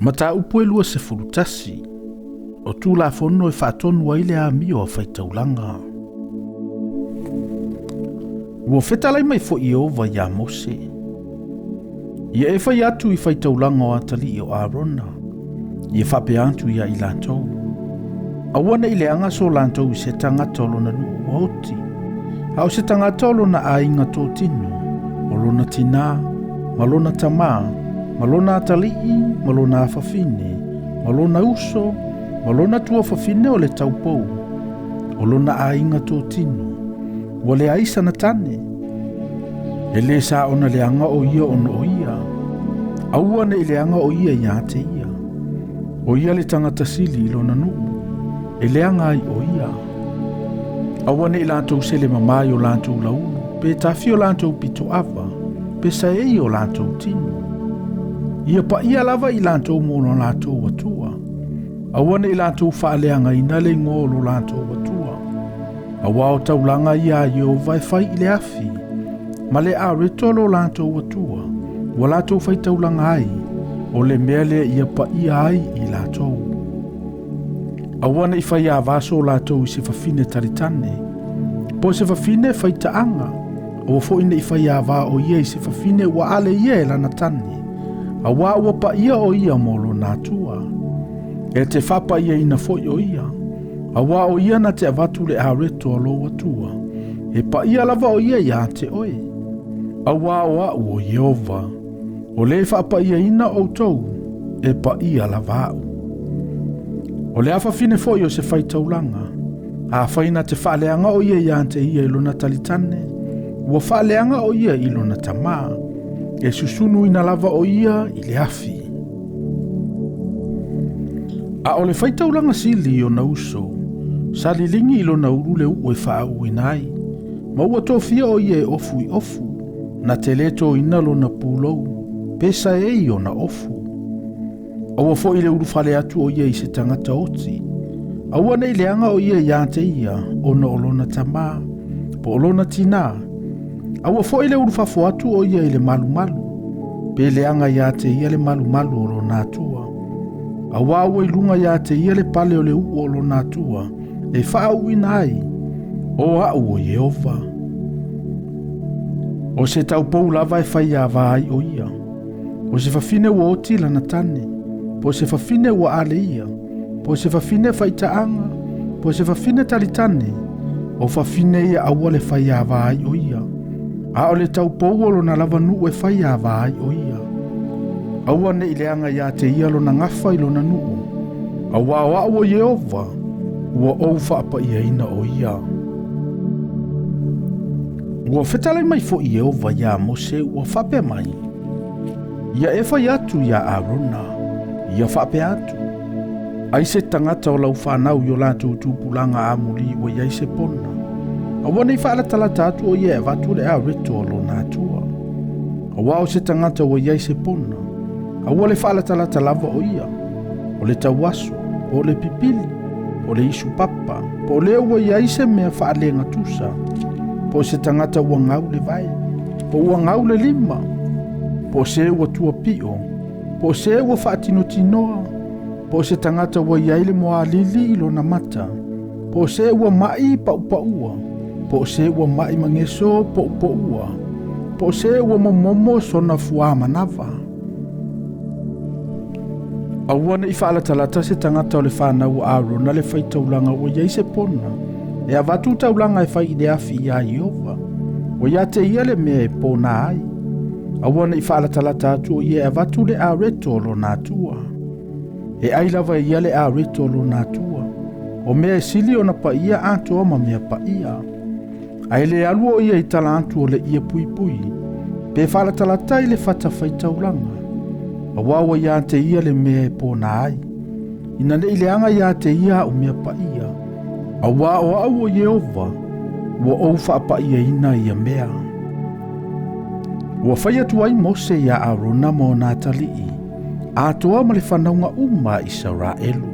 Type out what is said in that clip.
Mataupu e 21, o Tulafono e faatonu ai le amio a faitaulaga. Ua fetalai mai foi Ieova iā Mose, Ia e fai atu i faitaulaga o atalii o Arona, ia faapea atu iā i latou, Aua ne i leaga so latou i se tagata o lona nuu ua oti, a o se tagata o lona aiga totino, o lona tinā, ma lona tamā, ma lona atalii, ma lona afafine, ma lona uso, ma lona tuafafine o le taupou, o lona aiga totino, ua leai sana tane. E lē sa ona leaga o ia ona o ia. Aua ne i leaga o ia iā te ia. O ia le tagata sili i lona nuu, e leaga ai o ia. Aua ne i latou sele mamā i o latou laulu, pe tafi o latou pitoava, pe saei o latou tino. Ia paia lava i latou mo lo latou Atua. Aua ne i latou faaleagaina le igoa o lo latou Atua. Aua o taulaga ia a Ieova e fai i le afi, ma le areto a lo latou Atua, ua latou faitaulaga ai, o le mea lea ia paia ai i latou. Aua ne i faiāvā so latou i se fafine talitane, po o se fafine faitaaga, aua foi ne i faiāvā o ia i se fafine ua ale ia e lana tane, auā ua paia o ia mo lona Atua. E te faapaiaina foi o ia, auā o ia na te avatu le areto a lou Atua, e paia lava o ia iā te oe. Auā o a'u o Ieova, o le faapaiaina outou, e paia lava a'u. O le afafine foi o se faitaulaga, afai na te faaleaga o ia iā te ia i lona talitane, ua faaleaga o ia i lona tamā, e susunuina lava o ia i le afi. A o le faitaulaga sili i ona uso, sa liligi i lona ulu le uu e faauuina ai, ma ua tofia o ia e ofu i ofu, na te lē toina lona pulou, pe saei ona ofu. Aua foi le ulufale atu o ia i se tagata oti. Aua ne i leaga o ia iā te ia, ona o lona tamā, po o lona tinā. Aua foi le ulufafo atu o ia i le malumalu, pe leaga iā te ia le malumalu o lona Atua. Auā ua i luga iā te ia le pale o le uu o lona Atua, e faauuina ai, o a'u o Ieova. O se taupou lava e faiāvā ai o ia. O se fafine ua oti lana tane, po o se fafine ua ale ia, po o se fafine faitaaga, po o se fafine talitane, o fafine ia aua le faiāvā ai o ia, a o le taupou o lona lava nuu e faiāvā ai o ia. Aua ne i leaga iā te ia lona gafa i lona nuu, auā o a'u o Ieova, ua ou faapaiaina o ia. Ua fetalai mai foi Ieova iā Mose ua faapea mai, Ia e fai atu iā Arona, ia faapea atu, Ai se tagata o lau fanau i o latou tupulaga amuli ua i ai se pona, aua ne i faalatalata atu o ia e avatu le areto a lona Atua. Auā o se tagata ua i ai se pona, aua le faalatalata lava o ia, o le tauaso, po o le pipili, po o le isu papa, po o le ua i ai se mea faalegatusa, po o se tagata ua gau le vae, po ua gau le lima, po o se ua tuapio, po o se ua faatinotinoa, po o se tagata ua i ai le moalili i lona mata, po o se ua maʻi paʻupaʻua, po o se ua maʻi mageso poʻupoʻua, po o se ua momomo sona fuamanava. Aua ne i faalatalata se tagata o le fanau a Arona le faitaulaga ua i ai se pona, e avatu taulaga e fai i le afi iā Ieova, ua iā te ia le mea e pona ai. Aua ne i faalatalata atu o ia e avatu le areto o lona Atua. E ai lava e ia le areto o lona Atua, o mea e sili ona paia atoa ma mea paia. Ae le alu o ia i tala atu o le ie puipui, pe faalatalata i le fata faitaulaga, auā ua iā te ia le mea e pona ai, ina ne i leaga iā te ia a'u mea paia, auā o a'u o Ieova, ua ou faapaiaina ia mea. Ua fai atu ai Mose iā Arona ma ona atalii, atoa ma le fanauga uma a Isaraelu.